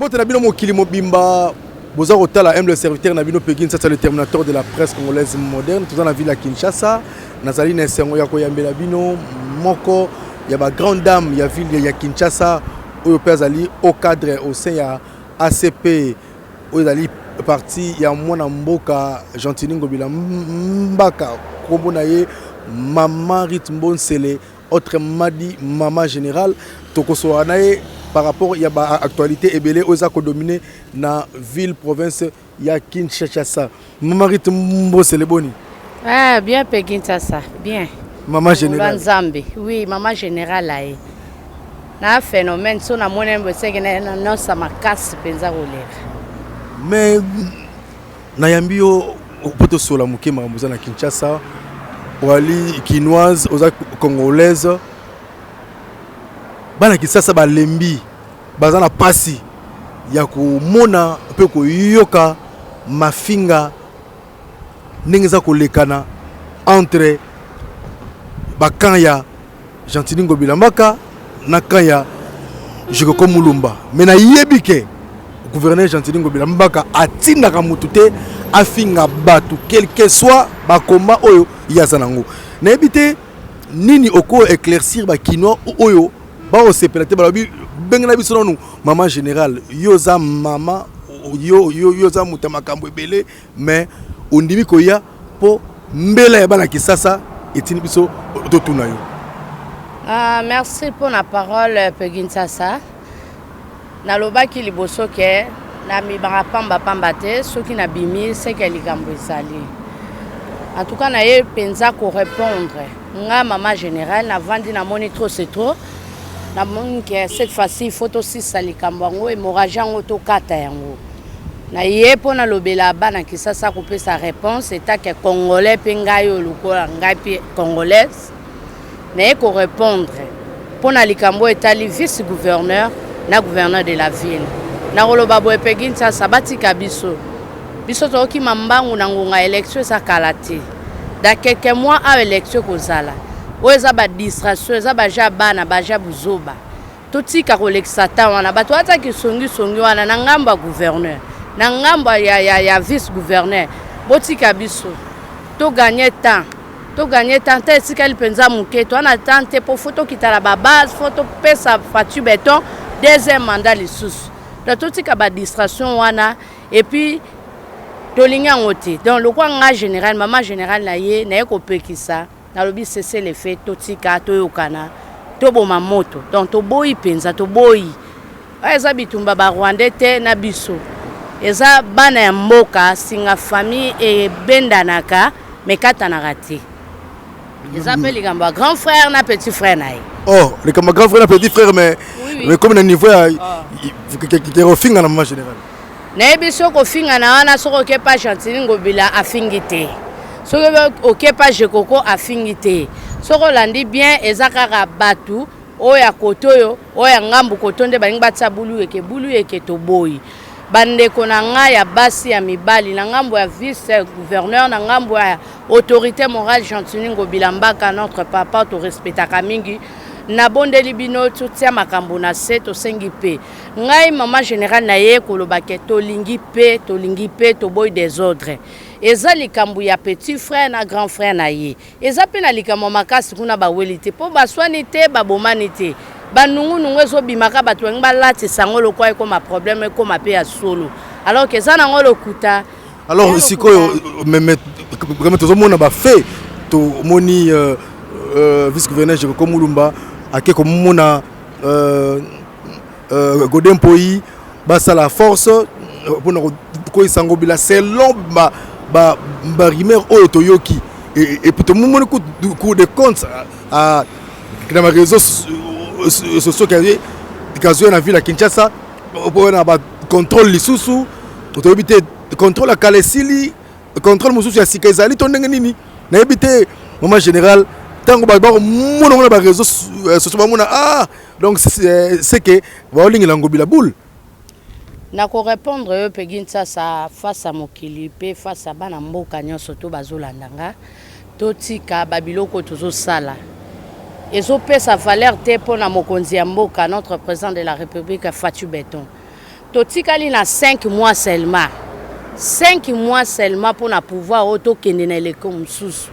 Mbote na bino mokili mobimba, boza kotala humble serviteur na bino Peggy Nsasa, le terminateur de la presse congolaise moderne. Toza na ville ya Kinshasa, nazali na esengo ya koyambela bino moko ya ba grande dame ya ville ya Kinshasa, oyo mpe azali au cadre au sein ya ACP, oyo ezali parti ya mwana mboka Gentiny Ngobila Mbaka. Kombo na ye Mama Ruth Mbonsele, autrement dit Mama Générale. Tokosola na ye par rapport ya ba actualité ebele oyo eza kodomine na ville province ya Kinshasa. Mama Ruth Mbonsele, boni? Ah, bien pe Kinshasa, bien. Mama Générale. Nzambe, oui, Mama Générale aye. Na phénomène so namoni mboseke na nosa makasi mpenza koleka. Mais nayambi yo mpo tosola moke makambo oza na Kinshasa. Oali kinoise, oza congolaise. Bana Kinshasa balembi, baza na pasi ya komona mpe koyoka mafinga ndenge eza kolekana entre bakamp ya Gentiny Ngobila Mbaka na camp ya Jekoko Mulumba. Mais nayebi ke gouverneur Gentiny Ngobila Mbaka atindaka mutu te afinga bato, quel que soit bakoma oyo ye aza nango. Nayebi te nini oko éclaircir bakinois oyo baosepela te. Balobi bengela biso nanu Mama Générale. Yo oza mama, yo oza moto ya makambo ebele, mais ondimi koya mpo mbela ya bana Kisasa etindi biso totuna yo. Ah, merci pour la parole, Peggy Nsasa. Nalobaki liboso ke namibaka pamba-pamba te. Soki nabimi, seke likambo ezali. En tout cas, naye mpenza korépondre. Nga Mama Générale navandi, namoni trop c'est trop. Namoni ke cette fois-ci il faut tosisa likambo yango, hémorragie yango tokata yango. Na ye mpo nalobela bana Kisasa, kopesa réponse etake congolais mpe ngai oyo lokola ngai mpe congolaise, naye korépondre mpo na likambo oyo etali vice gouverneur na gouverneur de la ville. Nakoloba boye, Pegi Nsasa, batika biso. Biso tokokima mbangu na ngonga ya élection, eza kala te, dans quelques mois awa élection ekozala. Oyo eza badistraction, eza baja bana baja buzoba. Totika kolekisa ta wana. Bato atiaki songisongi wana na ngambo ya gouverneur, na ngambo ya vice gouverneur. Botika biso toganye temps, toganye temps te. Etikali mpenza moke, toa na temps te mpo faut tokita na babase, faut topesa Fatshi Béton deuxième mandat lisusu. Donc totika badistraction wana et puis tolingi yango te. Donc lokwa nga général, Mama Général na ye, naye kopekisa. Nalobi cessez-le-feu, totika, toyokana, toboma moto. Donc toboyi mpenza, toboyi. Oyo eza bitumba barwandais te na biso, eza bana ya mboka. Singa famille ebendanaka me ekatanaka te. Eza mpe likambo ya grand frère na petit frère na ye. Oh, likambo ya grand frère na petit frère, mais oui. Mais comme na niveau ya kofinga na Mama Général. Nayebi soki kofingana wana, soki okepa Gentiny Ngobila afingi te, soki okepa Jekoko afingi te. Soki olandi bien, eza kaka bato oyo ya kote oyo, oyo ya ngambu koto nde balingi batia bulu eke bulu eke. Toboyi. Bandeko na ngai ya basi, ya mibali, na ngambo ya vice gouverneur, na ngambo ya autorité morale Gentiny Ngobila Mbaka, notre papa torespectaka mingi, nabondeli bino, totia makambo na se. Tosengi mpe ngai Mama Général na ye koloba ke tolingi mpe, tolingi mpe, toboyi désordre. Eza likambo ya petit frère na grand frère na ye. Eza mpe na likambo ya makasi kuna, baweli te mpo baswani te, babomani te. Banungunungu ezobimaka, bato balingi balatisa yango lokwa ekóma problème, ekóma mpe ya solo, alors ke eza nango lokuta. Alors sikoyo, mais vraiment tozomona bafaits. Tomoni vice gouverneur Jekoko Mulumba ake komona Godé Mpoyi, basala force mpona koyisa Ngobila selon barumeur oyo toyoki. Et puis tomomoni Cour des comptes na baréseau sociaux kazwi na ville ya Kinshasa mpona bacontrôle lisusu. Toyebi te, contrôle ya kala esili, contrôle mosusu ya sika ezali to ndenge nini, nayebi te. Mama Général, ntango bakomona ngo na baréseau sociaux, bamona ah, donc c'est que baolingela Ngobila boule. Nakorépondre yo, Pegi Nsasa, face ya mokili mpe face ya bana mboka nyonso to bazolanda nga. Totika babiloko tozosala, ezopesa valeur te mpo na mokonzi ya mboka, notre président de la République Fatshi Béton. Totikali na 5 mois seulement, 5 mois seulement mpona pouvoir oyo tokende na eleko mosusu.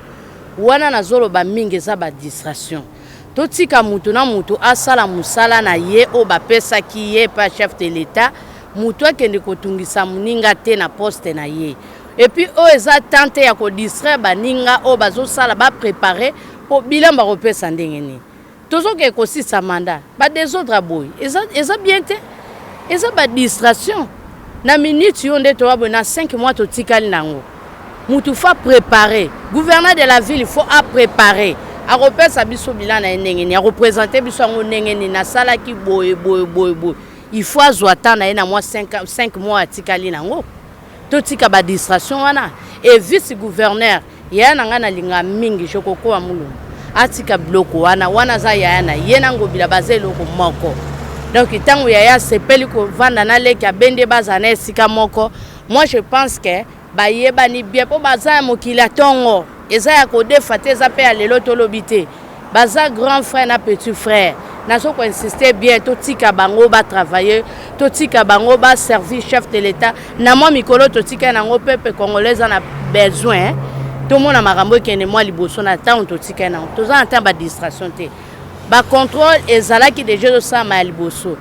Wana nazoloba mingi eza badistraction. Totika mutu na mutu asala mosala na ye oyo bapesaki ye pa chef de l'État. Mutu akende kotungisa moninga te na poste na ye. Et puis oyo eza temps te ya kodistraire baninga oyo bazosala baprépare mpo bilan bakopesa ndenge nini. Tozokende kosisa mandat, badésordre ya boye eza bien te, eza badistraction. Na minute yo nde toya boye, na 5 mois totikali nango, mutu faut préparer. Gouverneur de la ville faut apréparer. Akopesa biso bilan na ye ndenge nini? Akoprésente biso yango ndenge nini? Nasalaki boye, boye, boye, boye. Il faut azwa temps na ye na mwa 5 mois atikali nango. Totika badistraction wana. E vice gouverneur, yaya na ngai nalinga mingi, Jekokowa Mulumba, atika biloko wana. Wana aza yaya na ye na Ngobila, baza eloko moko. Donc ntango yaya asepeli kovanda na leki, abendi bazala na esika moko. Moi je pense que bayebani bien mpo baza ya mokili ya ntongo, eza ya kodefa te, eza mpe ya lelo tolobi te. Baza grand frère na petit frère. Nazo koinsiste bien, totika bango batravaille, totika bango baservir chef de l'État. Na mwa mikolo totika nango, peuple congolais eza na besoin tomona makambo ekende mwa liboso. Na ntango totika nango, toza na ntango badistraction te. Bacontrôle ezalaki déjà ezosalama ya liboso.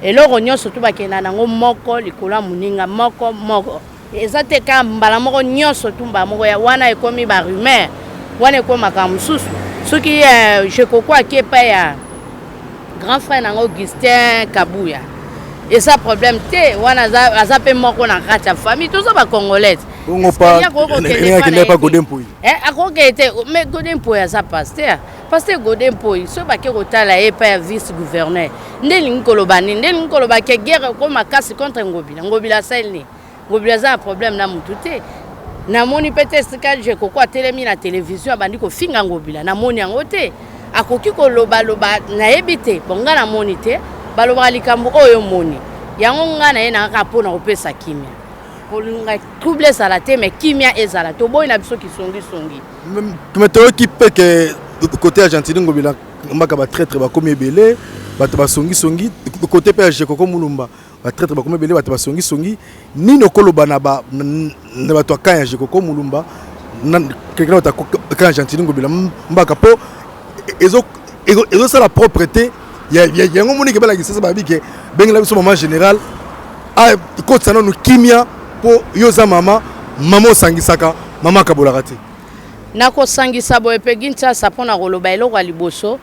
Eloko nyonso to bakenda nango moko likolo ya moninga, moko moko, eza te kaka mbala moko nyonso tu mbala moko. Ya wana ekomi barumeur, wana ekomi makambo mosusu. Soki Jekoko ake epai ya grand frère nango Augustin Kabuya, eza problème te. Wana aza mpe moko na kati ya famille. Toza bacongolais. Akokende te, mais Godé Mpoyi aza pasteur. Pasteur Godé Mpoyi, soki bake kotala ye epai ya vice gouverneur, nde elingi koloba nini? Nde elingi koloba ke guerre ekomi makasi contre Ngobila. Ngobila asali nini? Ngobila aza na problème na mutu te. Namoni mpe te esika Jekoko atelemi na télévision, abandi kofinga Ngobila. Namoni yango te. Akoki kolobaloba, nayebi te. Bon, ngai namoni te. Balobaka likambo oyo omoni yango. Ngai na ye na kaka mpona kopesa kimia, kolinga trouble ezala te, mais kimia ezala. Toboyi na biso kisongisongi. Mais toyoki mpe ke côté ya Gentiny Ngobila Mbaka, batraître bakomi ebele, bato basongisongi. Côté mpe ya Jekoko Mulumba, batraître bakomi ebele, bato basongisongi. Nini okoloba na bato ya camp ya Jekoko Mulumba, keke na bato ya camp ya Gentiny Ngobila Mbaka? Mpo ezosala propre te. Yango moniki balakisa sasa, babi ke bengela biso mama général, akotisa nanu kimia, mpo yo oza mama, mama osangisaka, mama akabolaka te. Nakosangisa boye mpe Kinshasa mpona koloba eloko ya liboso.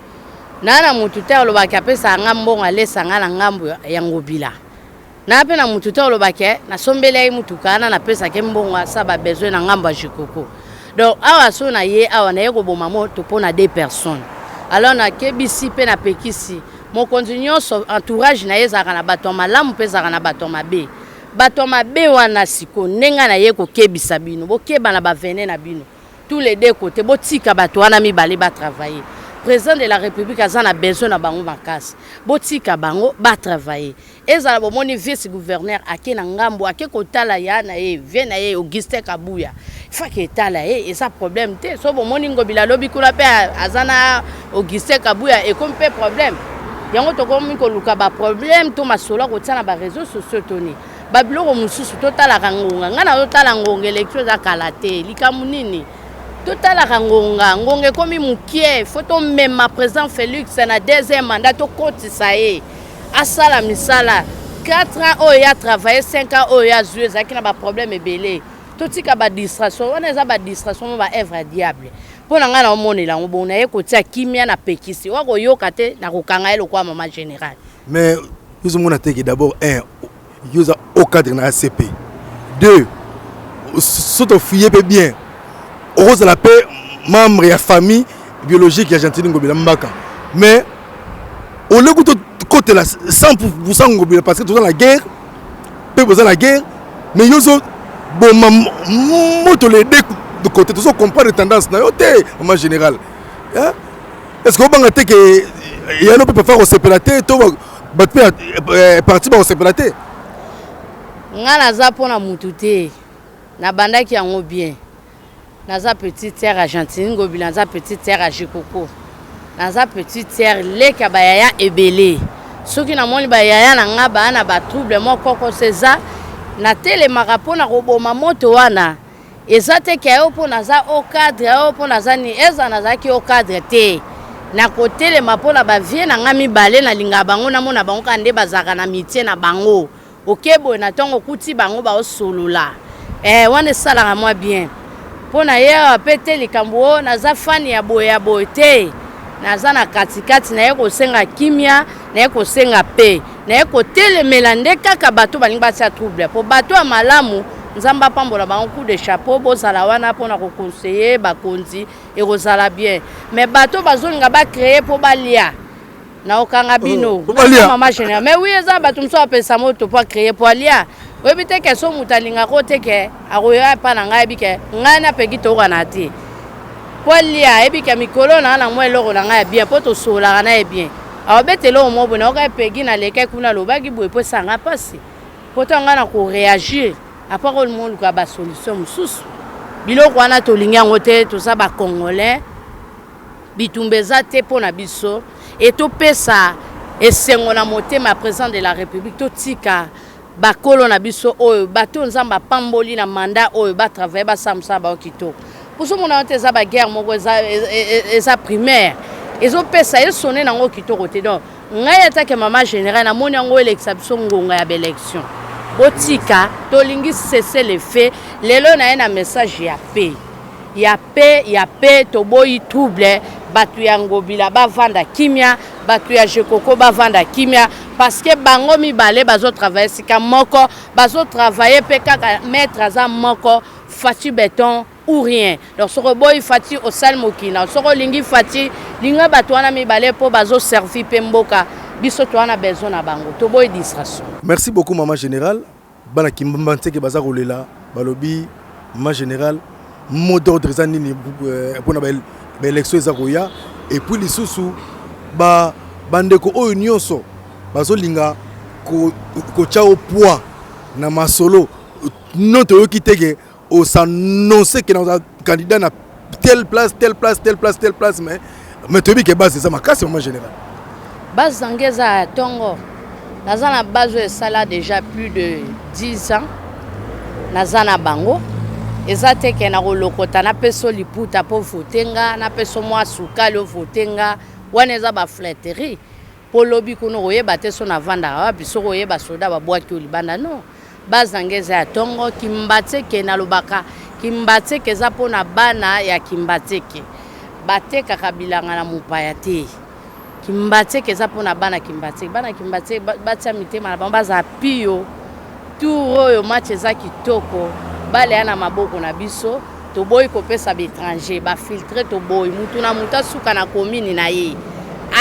Naa na mutu te alobaki apesaka nga mbongo, alesa nga na ngambo ya Ngobila. Naa mpe na mutu te alobaki nasombeli ye mutuka wana, napesaki mbongo asa babesoin na ngambo ya Jekoko. Donc awa so na ye awa, naye koboma moto mpo na deux personnes. Alors nakebisi mpe napekisi mokonzi nyonso, entourage na ye ezalaka na bato ya malamu mpe ezalaka na bato ya mabe. Bato ya mabe wana sikoyo, ndenge na ye kokebisa bino, bokeba na bavene na bino tous les deux côtés. Botika bato wana mibale batravaille. Président de la République aza na besoin na bango makasi. Botika bango batravaille. Ezala bomoni vice gouverneur ake na ngambo, ake kotala ya na ye, vie na ye Augustin Kabuya, faki etala ye, eza problème te. So bomoni Ngobila alobi kuna mpe aza na Augustin Kabuya, ekomi mpe problème. Yango tokomi koluka baproblème to masolo akotia na baréseau sociaux. Toni babiloko mosusu, totalaka ngonga. Ngai nazotala ngonga, élection eza kala te. Likambo nini? Totalaka ngonga. Ngonga ekomi mokie. Faut tomema président Félix na deuxième mandat, tokotisa ye, asala misala. 4 ans oyo ya travaille, 5 ans oyo azwi, ezalaki na baproblème ebele. Totika badistraction wana, eza badistraction mo baœuvre ya diable. Mpo na ngai na omonela yango bongo, naye kotia kimia na pekisi oya koyoka te, na kokanga ye lokola mama général. Mais ozomona te ke d'abord un, yo oza au cadre na ACP, deux, so tofouille mpe bien, okozala mpe membre ya famille biologique ya Gentiny Ngobila Mbaka. Mais oleki tokotela 100 Ngobila parce que toza na guerre mpe boza na guerre, mais yo ozoboma moto les deux côté. Tozo comprendre tendance na yo te, mama général. Est ce que obanga te ke yano mpe parfois kosepela te, to bato mpe parti bakosepela te? Nga naza mpona mutu te. Nabandaki yango bien. Naza petite sœur ya Gentiny Ngobila, naza petite sœur ya Jekoko, naza petite sœur leki ya bayaya ebele. Soki namoni bayaya na nga baa na batrouble moko kokoso, eza natelemaka mpo na koboma moto wana. Eza te ke oyo mpo naza haut cadre, oyo mpo naza nini. Eza nazalaki haut cadre te, nakotelema mpo na bavieux na nga mibale. Nalingaka bango, namona bango kaka nde bazalaka na mitie na bango. Oke boye na ntongo, okuti bango baosolola, wana esalaka mwa bien. Mpo na ye awa mpe te, likambo oyo naza fani ya boye ya boye te, naza na katikati. Naye kosenga kimia, naye kosenga mpe naye kotelemela nde kaka bato balingi batia trouble. Mpo bato ya malamu, Nzambe apambola bango, coup de chapeau, bozala wana mpona koconseiller bakonzi, ekozala bien. Mais bato bazolinga bacréer mpo balia, naokanga bino. Mama général, mais oui, eza bato mosusu apesa moto mpo acréer mpo alia. Oyebi te ke so moto alingaka o te ke akoya epa na ngai, ayebi ke ngai napeki tokana te mpo alia, ayebi ke mikolo na na mwa eloko na ngai ya bien mpo tosololaka na ye bien, awabeta eloko moko boye, nayoka epegi nalekaki kuna, alobaki boye mpo esanga mpasi, mpo to ngai na koréagir apres kolmoluka basolution mosusu. Biloko wana tolingi yango te. Toza bacongolais, bitumba eza te mpo na biso. E topesa esengo na motema ya président de la République. Totika bakolo na biso oyo bato Nzambe apamboli na mandat oyo, batravaille, basala mosala bao kitoko. Ozomona te, eza baguerre moko eza primaire, ezopesa esone nango kitoko te. Donc ngai atake mama général, namoni yango elekisa biso ngonga ya baélection. Botika, tolingi cessez-le-feu. Lelo na ye na message ya paix, ya paix, ya paix. Toboyi trouble. Bato ya Ngobila bavanda kimia, bato ya Jekoko bavanda kimia, parce que bango mibale bazotravaille sika moko, bazotravaille mpe kaka maître aza moko, Fatshi Béton ou rien. Donc soki oboyi Fatshi, osali mokili na. Soki olingi Fatshi, linga bato wana mibale mpo bazoservi mpe mboka. Biso toza na besoin na bango, toboyi distraction. Merci beaucoup, mama générale. Bana Kimbanseke baza kolela, balobi mama générale, mot d'ordre eza nini mpona baélection eza koya? Et puis lisusu bandeko oyo nyonso bazolinga kotya o poids na masolo no, toyoki te ke osannonce ke naza candidat na telle place, telle place, telle place, telle place, mais toyebi ke base eza makasi, mama général. Base na ngai eza ya ntongo. Naza na base oyo esala déjà plus de 10 ans, naza na bango. Eza te ke na kolokota, napesa liputa mpo vote nga, napesa mwa sukali ovote nga. Wana eza baflatterie, mpo lobi kuna okoyeba te so navandaka wapi. Soki oyeba soda babwaki yo libanda. Non, base na ngai eza ya ntongo. Kimbanseke, nalobaka Kimbanseke eza mpona bana ya Kimbanseke. Batekaka bilanga na mopaya te. Kimbanseke eza mpona bana Kimbanseke. Bana Kimbanseke batia mitema na bango, bazala pio. Tour oyo match eza kitoko, baleya na maboko na biso. Toboyi kopesa baétranger, bafiltre. Toboyi mutu na mutu asuka na komini na ye,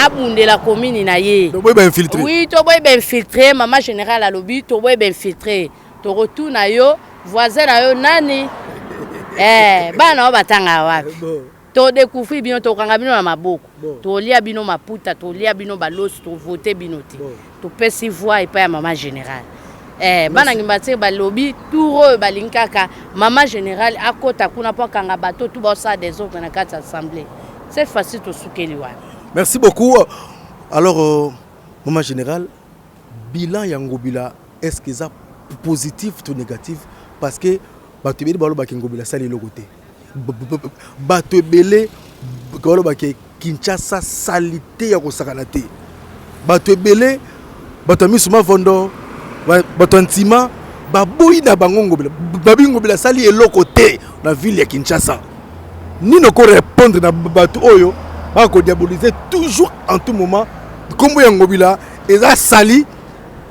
abundela komini na ye. Toboyi bainfiltré. Oui, toboyi bainfiltré. Mama général alobi toboyi bainfiltré. Tokotuna yo, voisin na yo nani? Bana oyo batangaka wapi? Todécouvrir bino, tokanga bino na maboko, tolia bino maputa, tolia bino balosi, tovote bino te. Topesi voix epai ya mama général. Bana Kimbanseke balobi tour oyo balingi kaka mama général akota kuna mpo akanga bato tu baosala désordre na kati ya assemblée. Cette fois-ci tosukeli wana. Merci beaucoup. Alors mama général, bilan ya Ngobila, est ce que eza positif to négatif? Parce que bato ebele balobaki Ngobila asali eloko te. Bato ebele balobaki Kinshasa sali te ya kosakana te. Bato ebele, bato ya miso mavondo, bato ya ntima baboyi na bango Ngobila, babi Ngobila asali eloko te na ville ya Kinshasa. Nini okorépondre na bato oyo bakodiaboliser toujours en tout moment nkombo ya Ngobila? Eza sali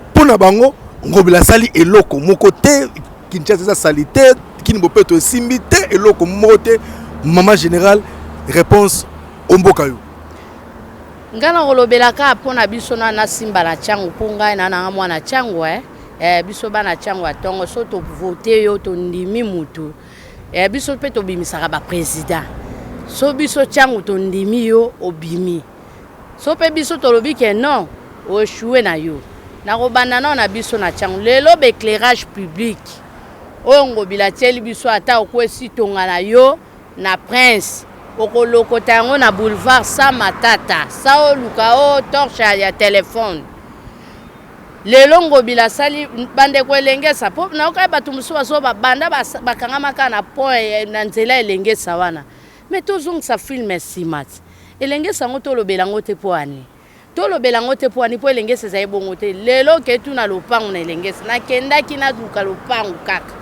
mpo na bango, Ngobila asali eloko moko te, Kinshasa eza sali te, kini bopeto esimbi te, eloko moko te. Mama général, réponse omboka yo. Ngai na kolobela kaka mpo na biso na nasimba na ntiango, mpo ngai na nanga mwana ntiango. Biso bana ntiango ya ntongo, so tovote yo, tondimi mutu. Biso mpe tobimisaka baprésident. So biso ntiango tondimi yo, obimi. So mpe biso tolobi ke non, oéchoué na yo. Nakobanda nao na biso na ntiango. Lelo baéclairage public oyo Ngobila atieli biso, ata okwesi tonga na yo na Prince, okolokota yango na boulevard sa matata, sa oluka o torche ya telefone. Lelo Ngobila asali bandeko Elengesa po nayokaki bato mosusu bazo babanda bakangama kaka na pont na nzela Elengesa wana. Mais tozongisa film sima ti. Elengesa yango tolobela yango te po ani? Tolobela yango te po ani? Po Elengesa ezali bongo te. Lelo okeyi tuna lopango na Elengesa. Nakendaki naluka lopango kaka.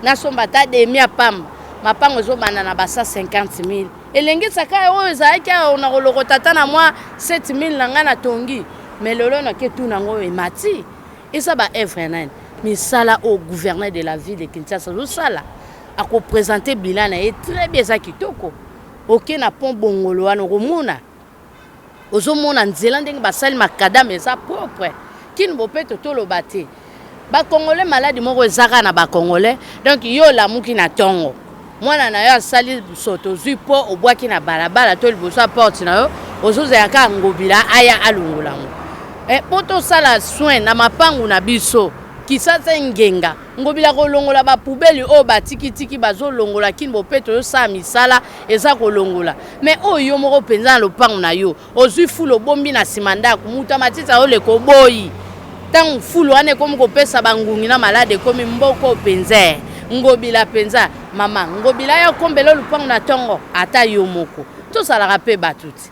Nasomba ata demi ya pamba. Mapango ezobanda na ba 150 000. Elengesa kaka oyo ezalaki awa nakolokota ata na mwa 7 000 na ngai natongi. Mais lelo nake tuna yango emati. Eza ba œuvre ya nani? Misala oyo gouverneur de la ville de Kinshasa azosala. Ako presenter bilan na ye très bien, eza kitoko. Oke na pont Bongolo wana okomona. Ozomona nzela ndenge basali macadam eza propre. Kin bopeto toloba te. Ba Congolais maladi moko eza kaka na ba Congolais. Donc yo olamuki na ntongo. Mwana na yo asali soto ozwi po obwaki na balabala to liboso ya porte na yo, ozozela kaka Ngobila aya alongola yango. Po tosala soin na mapangu na biso. Kisasa ngenga. Ngobila kolongola ba poubelle oyo batikitiki bazolongola Kin bopeto ozosala misala eza kolongola. Mais oyo yo moko mpenza na lopango na yo ozwi fulu obombi na nsima ndako, moto ya matiti azoleka oboyi. Ntango fulu wana ekomi kopesa bangungi na malade ekomi mboko mpenza. Ngobila mpenza mama Ngobila ya kombela lopango na ntongo ata yo moko. Tozalaka mpe bato ti.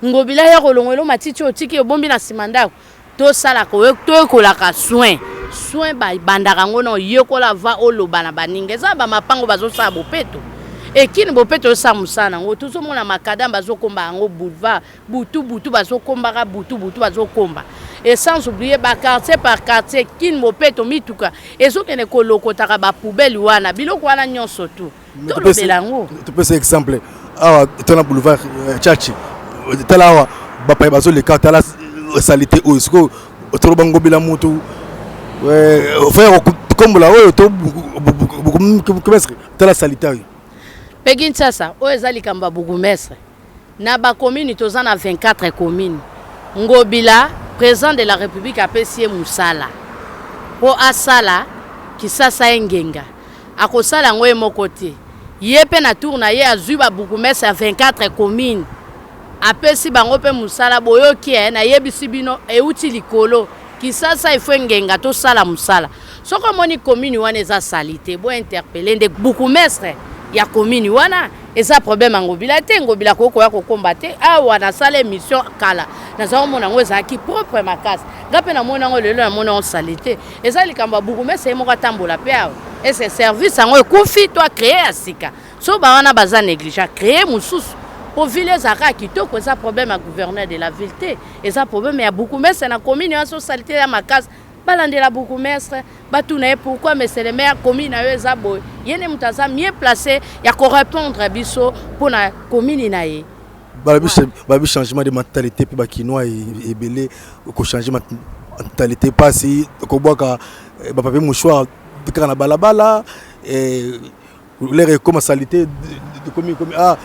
Ngobila ya kolongola matiti oyo otiki obombi na nsima ndako. Tosalaka toyekolaka soin. Soin babandaka yango na oyekola va oloba na baninga. Eza bamapango bazosala bopeto. Ekini bopeto osala mosala nango. Tozomona macadam bazokomba yango boulevard. Butu butu bazokombaka butu butu bazokomba. Et sans oublier ba quartier par quartier Kin bopeto mituka ezokende kolokotaka ba poubelle wana biloko wana nyonso tu. Tolobela yango. Topesa exemple awa tala boulevard Tshatshi, tala awa bapaya bazoleka, tala saleté oyo. Sikoyo toloba Ngobila mutu frère kokombola oyo to bourgmestre, tala saleté oyo. Mpe Kinshasa oyo eza likambo ya bourgmestre. Na bacommune toza na 24 commune. Ngobila président de la République apesi ye mosala mpo asala Kisasa ye ngenga. Akosala yango ye moko te. Ye mpe na tour na ye azwi ba bourgmestre ya 24 commune, apesi bango mpe mosala. Boyoki nayebisi bino euti likolo. Kisasa ifo ngenga tosala mosala. Soki omoni commune wana eza saleté, bo interpeller nde bourgmestre ya commune wana. Eza problème ya Ngobila te. Ngobila akoki koya kokomba te. Awa nasala émission kala, naza komona yango ezalaki propre makasi. Nga mpe namoni yango lelo, namoni yango saleté. Eza likambo ya bourgmestre ye moko atambola mpe awa. Ese service yango ekufi to acréer ya sika? So bawana baza négligent, créer mosusu po ville ezalaka kitoko. Eza problème ya gouverneur de la ville te, eza problème ya bourgmestre na commune wana. So saleté ya makasi, balandela bourgmestre, batuna ye: pourquoi, monsieur le maire, commune na yo eza boye? Ye nde moto aza mieux placé ya korépondre biso mpona commune na ye. Balobi changement de mentalité mpe bakinois ebele kochanger mentalité mpasi kobwaka bapapier mouchoir kaka na balabala. L'heure ekoma saleté ekomi ekomi, ah,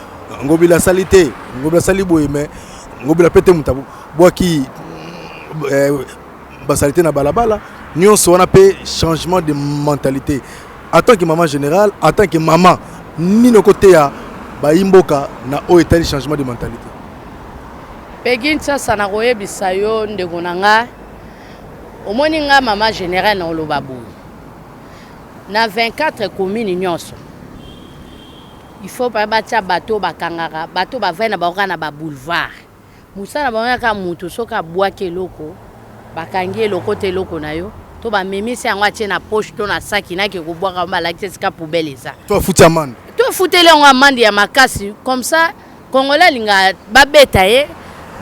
Ngobila asali te, Ngobila asali boye. Mais Ngobila mpe te moto abwaki basaleté na balabala nyonso wana. Mpe changement de mentalité, en tant que maman générale, en tant que maman, nini okoteya bayimboka na oyo etali changement de mentalité? Mpe Kinshasa, na koyebisa yo ndeko na nga, omoni nga mama général na oloba boye: na 24 commune nyonso, il faut pa batia bato bakangaka bato bavai na bango kaka na baboulevard. Mosala na bango kaka motu soki abwaki eloko, bakangi eloko te, eloko na yo to bamemisi yango, atie na poche to na saki nake kobwaka, balakisi esika poubelle eza. To afuti amende. To efuteli yango amende ya makasi. Comme ça Congolais alingaka babeta ye.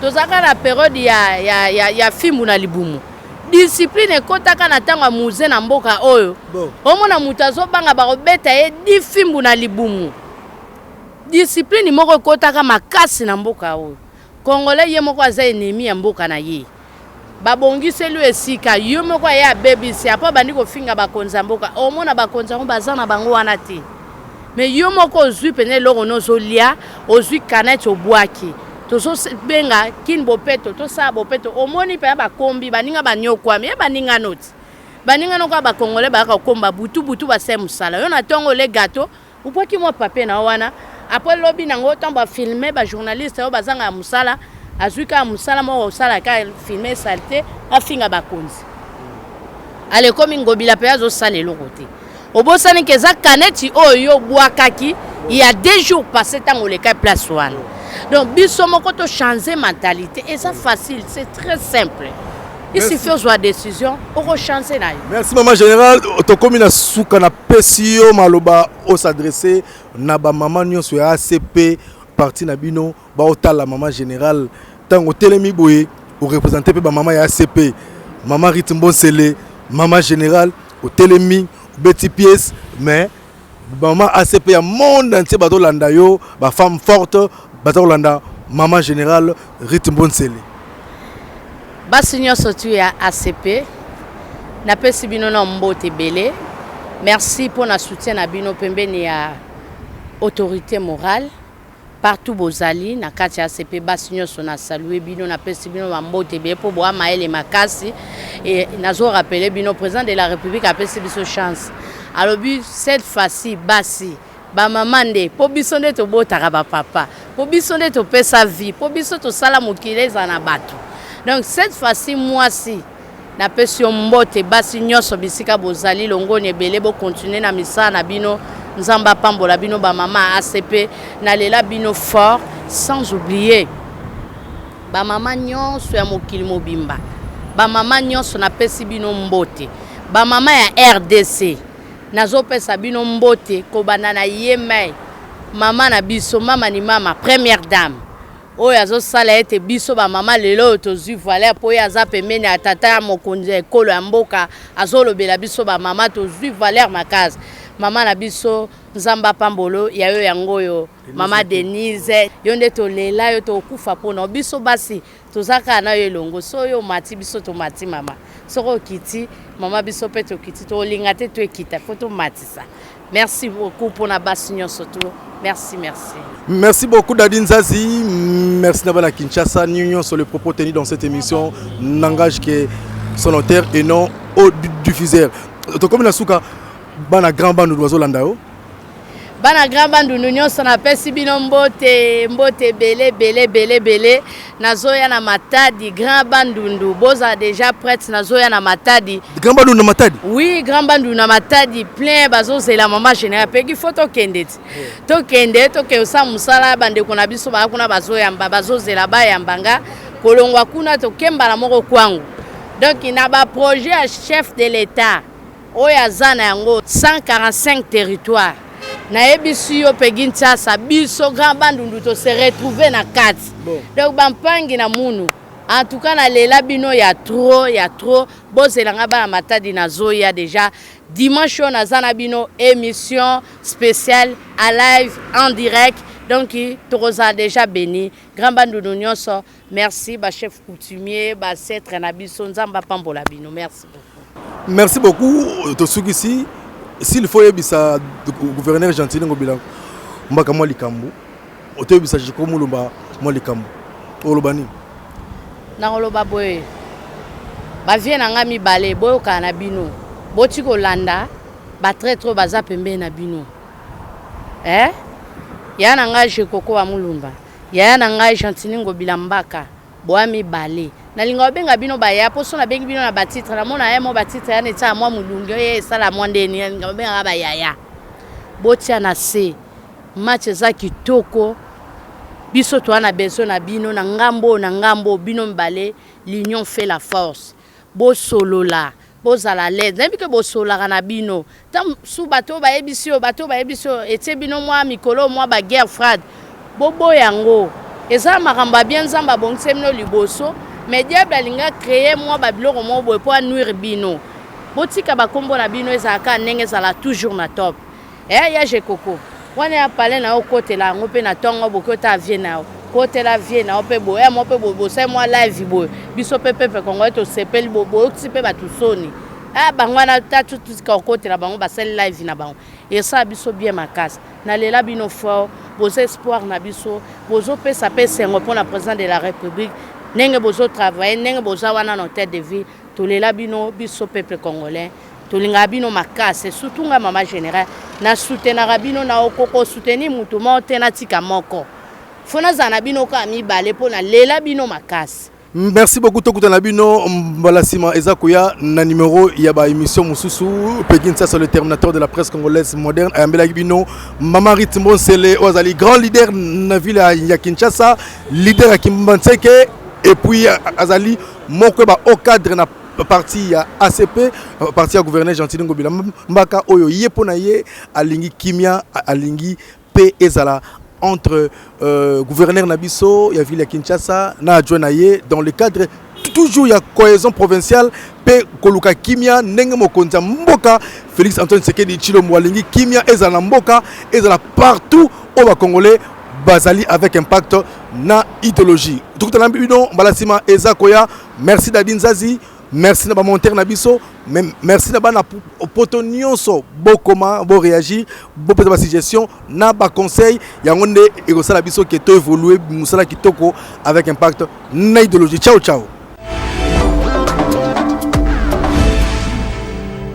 Tozalaka na période ya fimbu na libumu. Discipline ekɔtaka na ntango ya Mzee na mboka oyo. Bon. Omona moto azobanga bakobeta ye di fimbu na libumu. Discipline moko ekɔtaka makasi na mboka oyo. Congolais ye moko aza ennemi ya mboka na ye. Babongiseli yo esika, yo moko aye abebisi, apo abandi kofinga bakonzi ya mboka. Omona bakonzi yango baza na bango wana te, mais yo moko ozwi mpenza eloko no ozolia, ozwi canette obwaki. Tozobenga Kin bopeto, tosala bopeto. Omoni mpenza bakombi baninga banyokwami ye baninga noti baninga noko ya bacongolais bayaka kokomba butu butu, basali mosala. Yo na ntongo ole gâteau, obwaki mwa papier na yo wana. Après lobi nango, ntango bafilmer, bajournaliste oyo bazanga ya mosala, azwi kaka mosala moko kosala kaka filmer saleté, afinga bakonzi. Ale ekomi Ngobila mpe azosala eloko te. Obosani ke eza canette oyo yo obwakaki il y a 2 jours passé ntango oleka place wana. Donc biso moko tochanger mentalité, eza facile, c'est très simple, il suffit ozwa décision, okochange na yo. Merci, mama général. Tokomi na suka. Napesi yo maloba os'adresser na bamama nyonso ya ACP, parti na bino, baotala. Mama général, ntango otelemi boye, oreprésenter mpe bamama ya ACP. Mama Rit Mbonsele, mama général, otelemi, obeti pièce, mais mama ACP ya monde entier bazolanda yo, bafemme forte baza kolanda mama général Rit Mbonsele. Basi nyonso tu ya ACP, napesi bino na mbote ebele. Merci mpona soutien na bino pembeni ya autorité morale. Partout bozali na kati ya ACP, basi nyonso, na salue bino, napesi bino bambote ebele mpo boya mayele makasi. E nazorappeler bino, président de la République apesi biso chance, alobi cette fois-ci basi, bamama nde, mpo biso nde tobotaka bapapa, mpo biso nde topesa vie, mpo biso tosala mokili ezala na bato. Donc cette fois-ci mwasi, napesi yo mbote. Basi nyonso bisika bozali, longoni ebele, bokontinue na misala na bino. Nzambe apambola bino, bamama ACP, nalela bino fort. Sans oublier bamama nyonso ya mokili mobimba, bamama nyonso, napesi bino mbote. Bamama ya RDC, nazopesa bino mbote, kobanda na ye mai mama na biso, mama ni mama, première dame, oyo azosala ete biso bamama lelo oyo tozwi valeur, mpo oyo aza pembeni ya tata ya mokonzi ya ekolo ya mboka, azolobela biso bamama, tozwi valeur makasi. Mama na biso, Nzambe apambolo ya yo. Yango oyo, mama Denise, yo nde tolela yo, tokufa mpona biso basi, toza kaka na yo elongo. So oyo omati, biso tomati. Mama, soki okiti, mama, biso mpe tokiti. Tolinga te toekita, fo tomatisa. Merci beaucoup mpona basi nyonso tu. Merci, merci. Merci beaucoup, Dadi Nzazi. Merci na bana Kinshasa nyonso. Le propos tenu dans cette émission n'engage que son auteur et non au diffuseur. Tokomi na suka. Bana Grand Bandundu bazolanda yo. Bana Grand Bandundu nyonso, napesi bino mbote, mbote ebele ebele ebele ebele. Nazoya na Matadi. Grand Bandundu, bozala déjà prête, nazoya na Matadi. Grand Bandundu na Matadi? Oui, Grand Bandundu na Matadi plein, bazozela mama général Peki. Fo tokende ti, tokende, tokende osala mosala. Bandeko na biso baya kuna, bazoyamba, bazozela bayamba nga. Kolongwa kuna, tokembala moko kwangu. Donc na baprojet ya chef de l'État oyo aza na yango, 145 territoire, nayebisi yo, Pegi Ntiasa, biso Grand Bandundu tose retrouve na kati. Bon. Donc bampangi na munu, en tout cas nalela bino ya trop, ya trop. Bozelanga, bana Matadi, nazoya déjà dimanche oyo. Naza na bino émission spéciale à live en direct, donc tokozala déjà béni. Grand Bandundu nyonso, merci. Bachef coutumier, baancêtre na biso, Nzambe apambola bino. Merci beaucoup. Merci beaucoup. Tosukisi. S'il faut yebisa gouverneur Gentiny Ngobila Mbaka mwa likambo, otoyebisa Jiko Mulumba mwa likambo, oloba nini? Nakoloba boye: bavieux na ngai mibale, boyokana na bino, boti kolanda batraître oyo baza pembeni na bino. Eh? Yaya na ngai Jekoko wa Mulumba, yaya na ngai Gentiny Ngobila Mbaka, boya mibale, nalinga kobenga bino baya, mpo so nabengi bino na batitre, namona ye mo batitre yana etia mwa molungi oyo esala mwa ndeni. Nalinga kobengaka bayaya, botia na se match eza kitoko. Biso toza na besoin na bino na ngambo oyo, na ngambo oyo, bino mibale. L'union fait la force. Bosolola, bozala l'aise. Nayebi ke bosololaka na bino su. Bato oyo bayebisi oyo, bato oyo bayebisi oyo etie bino mwa mikolo mwa baguerre froide, boboya yango. Eza makambo ya bien. Nzambe abongisi bino liboso, mais diable alingi acréer mwa babiloko moko boye mpo anuire bino. Botika bakombo na bino ezalaka ndenge ezala toujours na top. Eya ya Jekoko wana ya pale na yo, okotela yango mpe na ntongo, boki ota vie na yo, kotela vie na yo mpe boye mo mpe boye, bosali mwa live boye. Biso mpe pepe kongo tosepeli, boyokisi mpe bato soni. A bango wana ta tutika kokotela bango, basali live na bango, esala biso bien makasi. Nalela bino fort, boza espoir na biso, bozopesa mpe esengo mpona président de la République, ndenge bozotravaille, ndenge boza wana na hôtel de ville. Tolela bino. Biso peuple congolais tolingaka bino makasi, surtout nga mama général nasoutenaka bino. Na okoko soutenir mutu moko te, natika moko, fo nazala na bino kaka mibale, mpo nalela bino makasi. Merci beaucoup. Tokutana bino mbala nsima eza koya na numéro ya baémission mosusu. Pegi Nsasa, le terminateur de la presse congolaise moderne, ayambelaki bino Mama Rit Mbonsele, oyo azali grand leader na ville ya Kinshasa, leader ya Kimbanseke, et puis azali moko ya ba haut cadre na parti ya ACP, parti ya gouverneur Gentiny Ngobila Mbaka, oyo ye mpo na ye alingi kimia, alingi mpe ezala entre gouverneur na biso ya ville ya Kinshasa na adjoint na ye, dans le cadre toujours ya cohésion provinciale mpe koluka kimia, ndenge mokonzi ya mboka Félix Antoine Tshisekedi Tshilombo alingi kimia ezala na mboka, ezala partout oyo bacongolais bazali, avec impact na idéologie. Tokutana bino mbala nsima eza koya. Merci Dadi Nzazi, merci na bamontere na biso, merci na bana poto nyonso. Bokoma, boréagir, bopesa basuggestion na baconseil. Yango nde ekosala biso ke to évolue. Mosala kitoko avec impact na idéologie. Ciao ciao.